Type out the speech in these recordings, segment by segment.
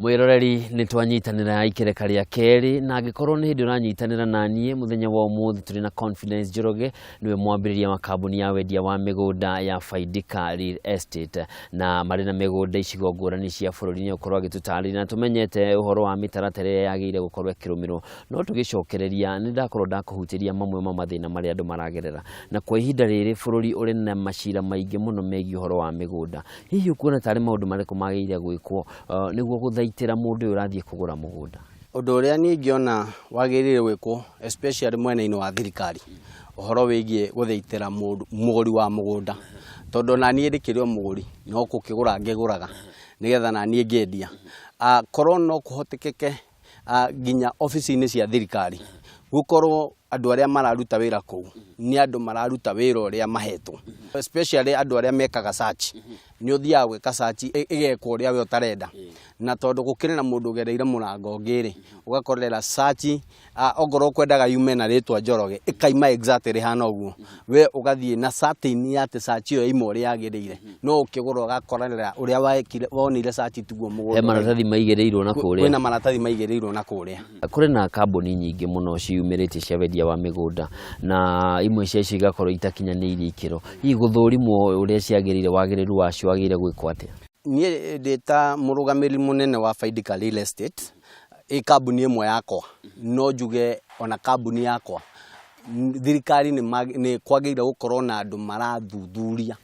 Mwĩroreri, nĩ twanyitanĩra ikereka rĩa kerĩ, na angĩkorwo nĩ hĩndĩ ũranyitanĩra na niĩ mũthenya wa ũmũthĩ, tũrĩ na Confidence Njoroge, nĩwe mwambĩrĩria wa kambuni ya wendia wa mĩgũnda ya Faidika Real Estate, na marĩ na mĩgũnda icigo ngũrani cia bũrũri. Nĩ ũkorwo agĩtũtarĩria na tũmenyete ũhoro wa mĩtaratara ĩrĩa yagĩrĩire gũkorwo ĩkĩrũmĩrĩrwo. No tũgĩcokereria, nĩ ndakorwo ndakũhutĩria mamwe ma mathĩna marĩa andũ maragerera, na kwa ihinda rĩrĩ bũrũri ũrĩ na macira maingĩ mũno megiĩ ũhoro wa mĩgũnda. Hihi ũkuona tarĩ maũndũ marĩkũ magĩrĩire gwĩkwo nĩguo gũthaitĩra mũndũ ũyũ ũrathiĩ kũgũra mũgũnda? Ũndũ ũrĩa niĩ ingĩona wagĩrĩire gwĩkwo, especially mwena-inĩ wa thirikari, ũhoro wĩgiĩ gũthaitĩra mũgũri wa mũgũnda, tondũ ona niĩ ndĩkĩrĩ o mũgũri, no gũkĩgũra ngĩgũraga nĩgetha naniĩ ngĩendia. Korwo no kũhotekeke nginya obici-inĩ cia thirikari gũkorwo andũ arĩa mararuta wĩra kũu nĩ andũ mararuta wĩra ũrĩa mahetwo, especially andũ arĩa mekaga search. Nĩ ũthiaga gwĩka search, ĩgekwo ũrĩa we ũtarenda, na tondũ gũkĩrĩ na mũndũ ũgereire mũrango ũngĩ rĩ, ũgakorera search, ongorwo ũkwendaga yume na rĩtwa Njoroge, ĩkaima exactly ĩhana ũguo, we ũgathiĩ na certain ya atĩ search ĩyo yaima ũrĩa yagĩrĩire, no ũkĩgũra ũgakorerera ũrĩa wekire wonire search tiguo mũgũnda. He maratathi maigĩrĩirwo na kũrĩa. Kwĩna maratathi maigĩrĩirwo na kũrĩa. Kũrĩ na kambuni nyingĩ mũno ciumĩrĩtie cia wendia wa mĩgũnda, na imwe cia icio igakorwo itakinyanĩirie ikĩro. Hihi gũthũrimwo ũrĩa ciagĩrĩire, wagĩrĩru wacio wagĩrĩire gwĩkwo atĩa? Niĩ ndĩ ta mũrũgamĩrĩri mũnene wa Faidika Real Estate, ĩ kambuni ĩmwe yakwa, no njuge ona kambuni yakwa, thirikari nĩ kwagĩrĩire gũkorwo na andũ marathuthuria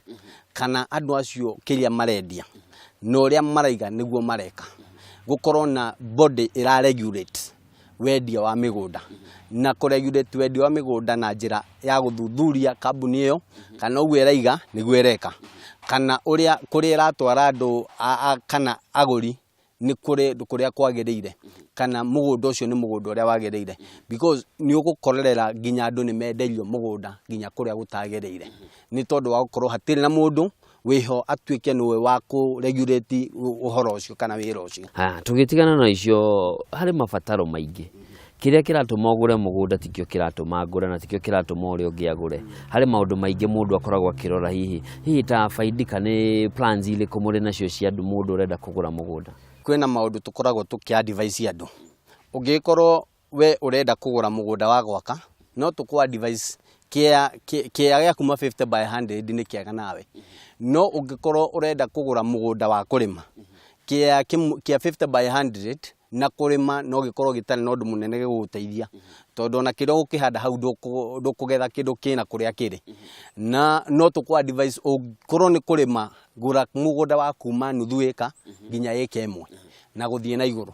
kana andũ acio kĩrĩa marendia na ũrĩa maraiga nĩguo mareka. Gũkorwo na body ĩra regulate wendia wa mĩgũnda, na kũ regulate wendia wa mĩgũnda na njĩra ya gũthuthuria kambuni ĩyo kana ũguo ĩraiga nĩguo ĩreka, kana ũrĩa kũrĩa ĩratwara andũ kana agũri nĩ kũrĩ kũrĩa kwagĩrĩire, kana mũgũnda ũcio nĩ mũgũnda ũrĩa wagĩrĩire, because nĩ ũgũkorerera nginya andũ nĩ menderio mũgũnda nginya kũrĩa gũtagĩrĩire, nĩ tondũ wa gũkorwo hatirĩ na mũndũ wĩho atuĩke nĩwe wa kũ regulate ũhoro ũcio kana wĩra ũcio. Haya, tũgĩtigana na icio, harĩ mabataro maingĩ. Kĩrĩa kĩratũma ũgũre mũgũnda tikĩo kĩratũma ngũre, na tikĩo kĩratũma ũrĩa ũngĩ agũre. Harĩ maũndũ maingĩ mũndũ akoragwo akĩrora. Hihi ta Faidika, nĩ plans irĩkũ mũrĩ nacio cia andũ, mũndũ ũrenda kũgũra mũgũnda? Kwĩna maũndũ tũkoragwo tũkĩ advise andũ. Ũngĩgĩkorwo we ũrenda kũgũra mũgũnda wa gwaka, no tũkũ advise kĩa kĩa gĩa kuma 50 by 100 nĩ kĩega nawe. No ũngĩkorwo ũrenda kũgũra mũgũnda wa kũrĩma, kĩa kĩa 50 by 100 na kũrĩma no gĩkorwo gĩtarĩ na ũndũ mũnene gĩgũgũteithia, tondũ ona kĩrĩa ũgũkĩhanda hau ndũkũgetha kĩndũ kĩna kũrĩa kĩrĩ. Na no tũkũ advise, ũngĩkorwo nĩ kũrĩma, gũra mũgũnda wa kuma nuthu ĩka nginya ĩka 1 na gũthiĩ na igũrũ.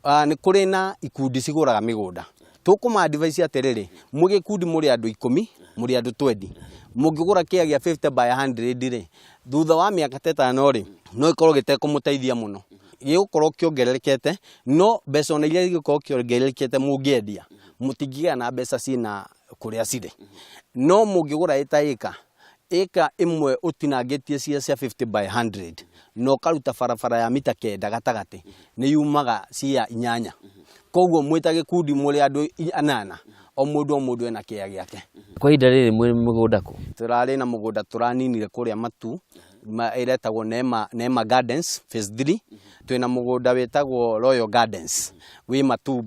Nĩ kũrĩ na ikundi cigũraga mĩgũnda. Tũkũma advise atĩrĩrĩ, mwĩ gĩkundi, mũrĩ andũ 10, mũrĩ andũ 20, mũngĩgũra kĩa gĩa 50 by 100 rĩ, thutha wa mĩaka ta 5 rĩ, no gĩkorwo gĩtekũmũteithia mũno, gĩgũkorwo kĩongererekete, no mbeca ona iria igũkorwo kĩongererekete mũngĩendia, mũtingĩgĩa na mbeca ciĩna kũrĩa cirĩ. No mũngĩgũra ĩta ĩka 1 ũtinangĩtie cia 50 by 100 na ũkaruta barabara ya mita 9 gatagatĩ, nĩ yumaga cia 8. Koguo mwĩ ta gĩkundi, mũrĩ andũ 8, o mũndũ o mũndũ ena kĩea gĩake. Kwa ihinda rĩrĩ mwĩ mũgũnda kũ? Tũrarĩ na mũgũnda tũraninire kũrĩa Matu, ĩretagwo Neema Gardens phase 3. Twĩna mũgũnda wĩtagwo Royal Gardens wĩ Matu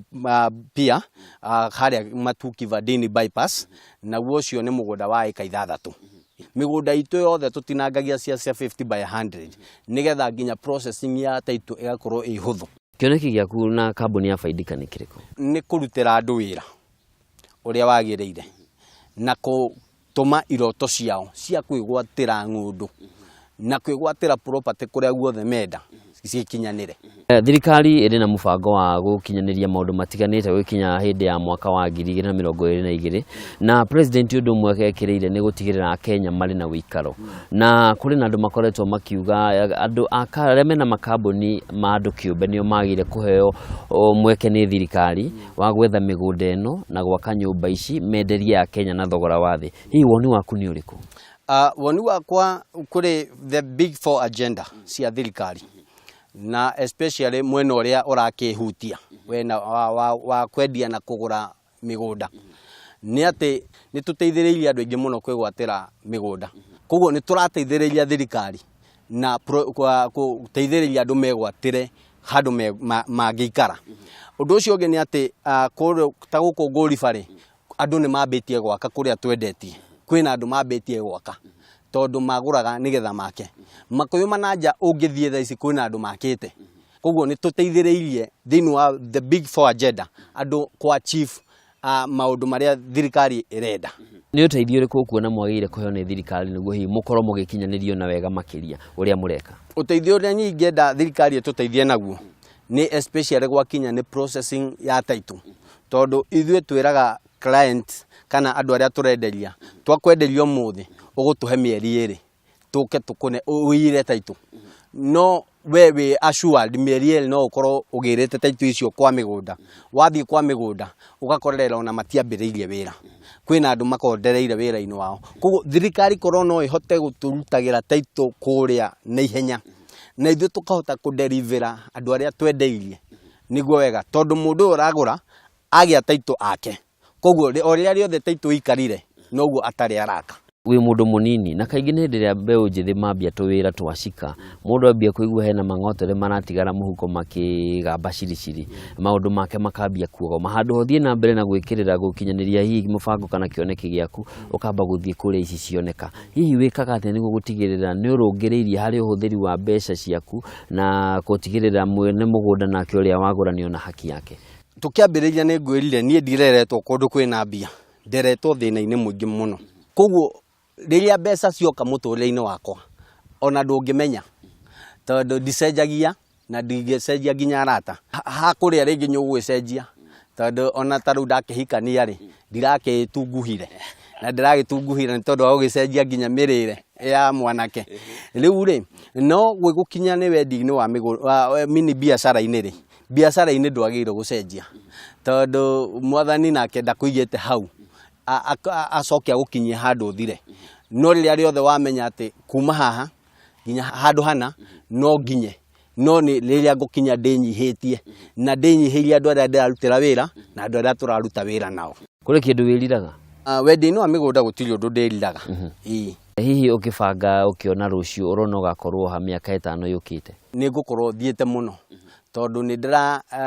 pia harĩa Matu Kivandini bypass, naguo ũcio nĩ mũgũnda wa ĩka 6. Mĩgũnda itũ yothe tũtinangagia cia 50 by 100 nĩgetha nginya processing ya title ĩgakorwo ĩ hũthũ. Kĩoneki gĩaku na kambuni ya Faidika nĩ kĩrĩkũ? Nĩ kũrutĩra andũ wĩra ũrĩa wagĩrĩire na gũtũma iroto ciao cia kwĩgwatĩra ng'ũndũ na kwĩgwatĩra property kũrĩa guothe menda cikinyanĩre. Thirikari ĩrĩ na mũbango wa gũkinyanĩria maũndũ matiganĩte gũkinya hĩndĩ ya mwaka wa 2022, na president ũndũ ũmwe ekĩrĩire nĩ gũtigĩrĩra Akenya marĩ na ũikaro, na kũrĩ na andũ makoretwo makiuga andũ arĩa mena makambuni ma andũ kĩũmbe nĩo magĩrĩire kũheo mweke nĩ thirikari wa gwetha mĩgũnda ĩno na gwaka nyũmba ici menderie Akenya na thogora wa thĩ. Hihi woni waku nĩ ũrĩkũ? Woni wakwa kũrĩ the big four agenda cia thirikari na especially mwena ũrĩa ũrakĩhutia wena wa kwendia na kũgũra mĩgũnda nĩ atĩ nĩ tũteithĩrĩirie andũ aingĩ mũno kwĩgwatĩra mĩgũnda. Koguo nĩ tũrateithĩrĩria thirikari na gũteithĩrĩria andũ megwatĩre handũ mangĩikara. Ũndũ ũcio ũngĩ nĩ atĩ ta gũkũ Ngũriba rĩ, andũ nĩ mambĩtie gwaka kũrĩa twendetie. Kwĩna andũ mambĩtie gwaka tondũ magũraga nĩgetha make. Makũyũ Mananja ũngĩthiĩ thaa ici kwĩna andũ makĩte. Koguo nĩ tũteithĩrĩirie thĩinĩ wa the big four agenda andũ kũ achieve maũndũ marĩa thirikari ĩrenda. Nĩ ũteithio ũrĩkũ ũkuona mwagĩrĩire kũheo nĩ thirikari nĩguo hihi mũkorwo mũgĩkinyanĩrio na wega makĩria ũrĩa mũreka? Ũteithio ũrĩa niĩ ingĩenda thirikari ĩtũteithie naguo nĩ especially gwakinya nĩ processing ya title, tondũ ithuĩ twĩraga client kana andũ arĩa tũrenderia, twakwenderia ũmũthĩ ũgũtũhe mĩeri 2 tũke tũkũne ũire title, no we wĩ assured mĩeri 2 no ũkorwo ũgĩrĩte title icio kwa mĩgũnda. Wathiĩ kwa mĩgũnda ũgakorerera ona matiambĩrĩirie wĩra, kwĩna andũ makondereire wĩra-inĩ wao. Koguo thirikari korwo no ĩhote gũtũrutagĩra title kũrĩa na ihenya na ithuĩ tũkahota kũderivĩra andũ arĩa twendeirie nĩguo wega, tondũ mũndũ ũyũ ũragũra agĩa title ake, koguo o rĩrĩa rĩothe title ikarire noguo atarĩ araka. Wĩ mũndũ mũnini na kaingĩ nĩ hĩndĩ ĩrĩa mbeũ njĩthĩ mambia tũwĩra twacika, mũndũ ambia kũigua hena mang'otore maratigara mũhuko makĩgamba ciriciri, maũndũ make makambia kuogoma. Handũ ha ũthiĩ na mbere na gwĩkĩrĩra gũkinyanĩria hihi mũbango kana kĩoneki gĩaku, ũkamba gũthiĩ kũrĩa ici cioneka. Hihi wĩkaga atĩa nĩguo gũtigĩrĩra nĩ ũrũngĩrĩirie harĩ ũhũthĩri wa mbeca ciaku na gũtigĩrĩra mwene mũgũnda nake ũrĩa wagũra nĩ ona haki yake? Tũkĩambĩrĩria nĩ ngwĩrire niĩ ndireretwo kũndũ kwĩna mbia, nderetwo thĩna-inĩ mũingĩ mũno. Koguo rĩrĩa mbeca cioka mũtũrĩre-inĩ wakwa ona ndũngĩmenya, tondũ ndicenjagia na ndingĩcenjia nginya arata. Hakũrĩa rĩngĩ nĩ ũgũgĩcenjia, tondũ ona ta rĩu ndakĩhikania rĩ, ndirakĩtunguhire na ndĩragĩtunguhire nĩ tondũ wa gũgĩcenjia nginya mĩrĩre ya mwanake. Rĩu rĩ, no gwĩgũkinya nĩ wendi-inĩ wa mĩgũnda, mini biacara-inĩ rĩ, biacara-inĩ ndwagĩrĩirwo gũcenjia, tondũ mwathani nake ndakũigĩte hau acoke agũkinyie handũ ũthire. No rĩrĩa rĩothe wamenya atĩ kuma haha nginya handũ hana no nginye, no nĩ rĩrĩa ngũkinya ndĩnyihĩtie na ndĩnyihĩirie andũ arĩa ndĩrarutĩra wĩra na andũ arĩa tũraruta wĩra nao. Kũrĩ kĩndũ wĩriraga? Wendia-inĩ wa mĩgũnda gũtirĩ ũndũ ndĩriraga. Ĩĩ. Hihi ũkĩbanga ũkĩona rũciũ ũrona ũgakorwo ha mĩaka 5 yũkĩte? Nĩ ngũkorwo thiĩte mũno, tondũ nĩ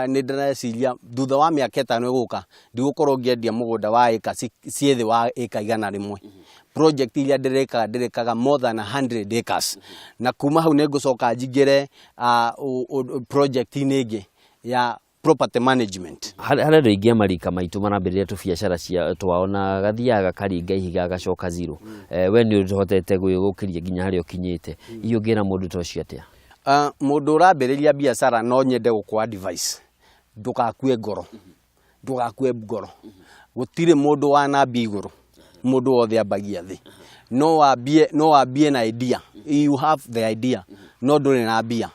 ndĩreciria thutha wa mĩaka 5 ĩgũka ndigũkorwo ngĩendia mũgũnda wa ĩka ciĩ thĩ wa ĩka 100. Project iria ndĩrĩkaga ndĩrĩkaga more than 100 acres, na kuma hau nĩ ngũcoka njingĩre project-inĩ ĩngĩ ya property management. Harĩ andũ aingĩ a marika maitũ marambĩrĩria tũbiacara cia twao na gathiaga gakaringa ihiga gacoka zero. We nĩ ũhotete gwĩgũkĩria nginya harĩa ũkinyĩte. Hihi ũngĩra mũndũ ta ũcio atĩa? Mũndũ ũrambĩrĩria biacara no nyende gũkũ advice, ndũgakue ngoro, ndũgakue ngoro. Gũtirĩ mũndũ wanambia igũrũ, mũndũ wothe ambagia thĩ. No wambie, no wambie na idea, you have the idea, no ndũrĩ na mbia.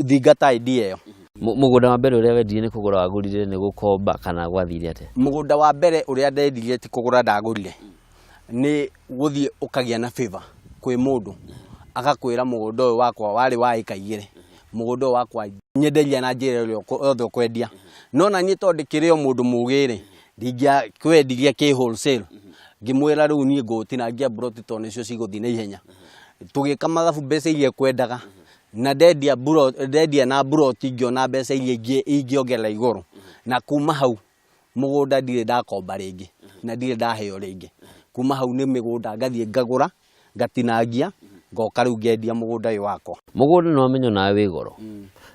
Thingata idea ĩyo. Mũgũnda wa mbere ũrĩa wendirie nĩ kũgũra wagũrire nĩ gũkomba kana gwathire atĩa? Mũgũnda wa mbere ũrĩa ndendirie ti kũgũra ndagũrire, nĩ gũthiĩ ũkagĩa na favor kwĩ mũndũ, agakwĩra mũgũnda ũyũ wakwa warĩ wa ĩka 2, mũgũnda ũyũ wakwa nyenderia na njĩra ĩrĩa yothe ũkwendia. No na niĩ tondũ ndĩkĩrĩ o mũndũ mũgĩ rĩ, ndingĩakwendirie kĩ wholesale, ngĩmwĩra rĩu niĩ ngũgũtinangia mburoti tondũ nĩcio cigũthiĩ na ihenya. Tũgĩka mathabu mbeca iria ekwendaga, na ndendia mburoti, ndendia na mburoti ngĩona mbeca iria ingĩongerera igũrũ, na kuma hau mũgũnda ndirĩ ndakomba rĩngĩ na ndirĩ ndaheo rĩngĩ. Kuma hau nĩ mĩgũnda ngathiĩ ngagũra, ngatinangia, ngoka rĩu ngendia mũgũnda ũyũ wakwa. Mũgũnda nĩ wamenya nawe wĩ goro.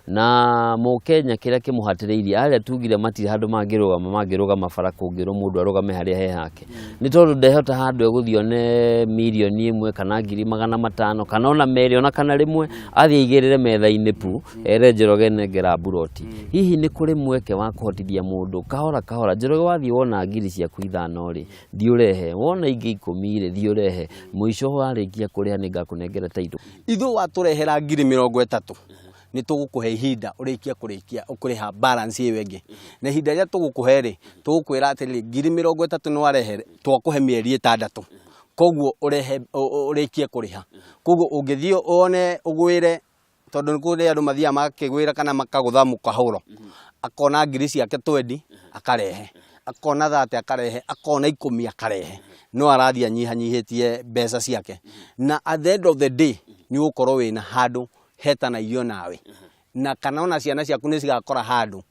Na mũkenya kĩrĩa kĩmũhatĩrĩirie arĩa tugire matirĩ handũ mangĩrũgama, mangĩrũgama bara kũngĩrwo mũndũ arũgame harĩa he hake, nĩ tondũ ndehota handũ egũthiĩ one mirioni 1 kana ngiri magana matano kana ona merĩ ona kana rĩmwe, athiĩ aigĩrĩre metha-inĩ pu ere Njoroge nengera mburoti. Hihi nĩ kũrĩ mweke wa kũhotithia mũndũ kahora kahora, Njoroge wathiĩ wona ngiri ciaku 5 rĩ, thiĩ ũrehe, wona ingĩ 10 rĩ, thiĩ ũrehe, mũico warĩkia kũrĩha nĩ ngakũnengera title. Ithuĩ watũrehera ngiri 30 nĩ tũgũkũhe ihinda ũrĩkie kũrĩkia kũrĩha balance ĩyo ĩngĩ, na ihinda rĩrĩa tũgũkũhe rĩ, tũgũkwĩra atĩrĩrĩ, ngiri 30 nĩ warehe, twakũhe mĩeri 6. Koguo ũrehe ũrĩkie kũrĩha. Koguo ũngĩthiĩ wone ũgwĩre, tondũ nĩ kũrĩ andũ mathiaga makĩgwĩra kana makagũtha mũkahũro, akona ngiri ciake twendi akarehe, akona thate akarehe, akona ikũmi akarehe, no arathiĩ anyihanyihĩtie mbeca ciake. Na at the end of the day nĩ ũgũkorwo wĩna handũ hetanagio nawe, na kana ona ciana ciaku nĩ cigakora handũ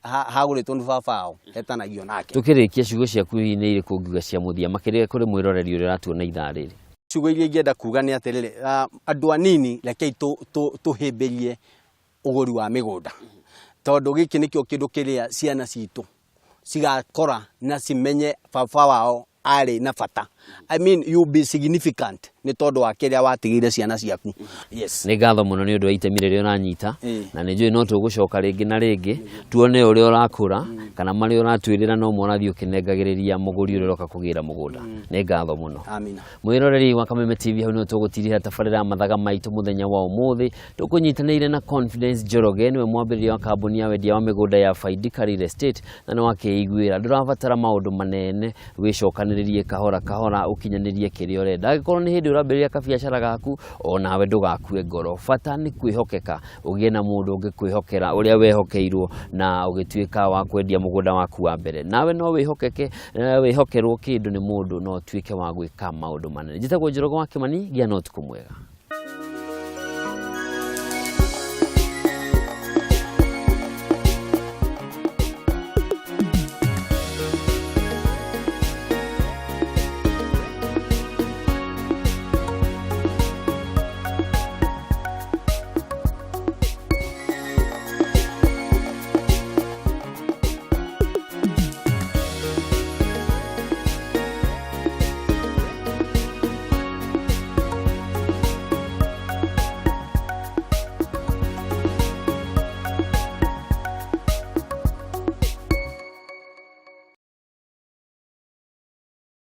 hagũrĩtwo nĩ baba wao hetanagio nake. Tũkĩrĩkia, ciugo ciaku hihi nĩ irĩkũ ũngiuga cia mũthia, makĩria kũrĩ mwĩroreri ũrĩa ũratuona ithaa rĩrĩ? Ciugo iria ingĩenda kuga nĩ atĩrĩrĩ, andũ anini, rekei tũhĩmbĩrie ũgũri wa mĩgũnda, tondũ gĩkĩ nĩkĩo kĩndũ kĩrĩa ciana citũ cigakora na cimenye baba wao arĩ na bata. I mean, you be significant nĩ tondũ wa kĩrĩa watigĩire ciana ciaku. Yes. Nĩ ngatho mũno nĩ ũndũ wa itemi rĩrĩa ũranyita. Ĩĩ. Na nĩ njũĩ no tũgũcoka rĩngĩ na rĩngĩ tuone ũrĩa ũrakũra kana marĩa ũratwĩrĩra no mo ũrathiĩ ũkĩnengagĩrĩria mũgũri ũrĩa ũroka kũgĩra mũgũnda. Nĩ ngatho mũno. Amina. Mwĩroreri wa Kameme TV, hau nĩho tũgũtirĩra tabarĩra ya mathaga maitũ mũthenya wa ũmũthĩ. Tũkũnyitanĩire na Confidence Njoroge, nĩwe mwambĩrĩria wa kambuni ya wendia wa mĩgũnda ya Faidika Real Estate, na nĩ wakĩiguĩra ndũrabatara maũndũ manene, wĩcokanĩrĩrie kahora kahora ũkinyanĩrie kĩrĩa ũrenda. Angĩkorwo nĩ hĩndĩ ũrambĩrĩria kabiacara gaku, onawe ndũgakue ngoro, bata nĩ kwĩhokeka, ũgĩe na mũndũ ũngĩkwĩhokera ũrĩa wehokeirwo na ũgĩtuĩka wa kwendia mũgũnda waku wa mbere. Nawe no wĩhokeke, wĩhokerwo kĩndũ nĩ mũndũ, no ũtuĩke wa gwĩka maũndũ manene. Njĩtagwo Njoroge wa Kĩmani, gĩa na ũtukũ mwega.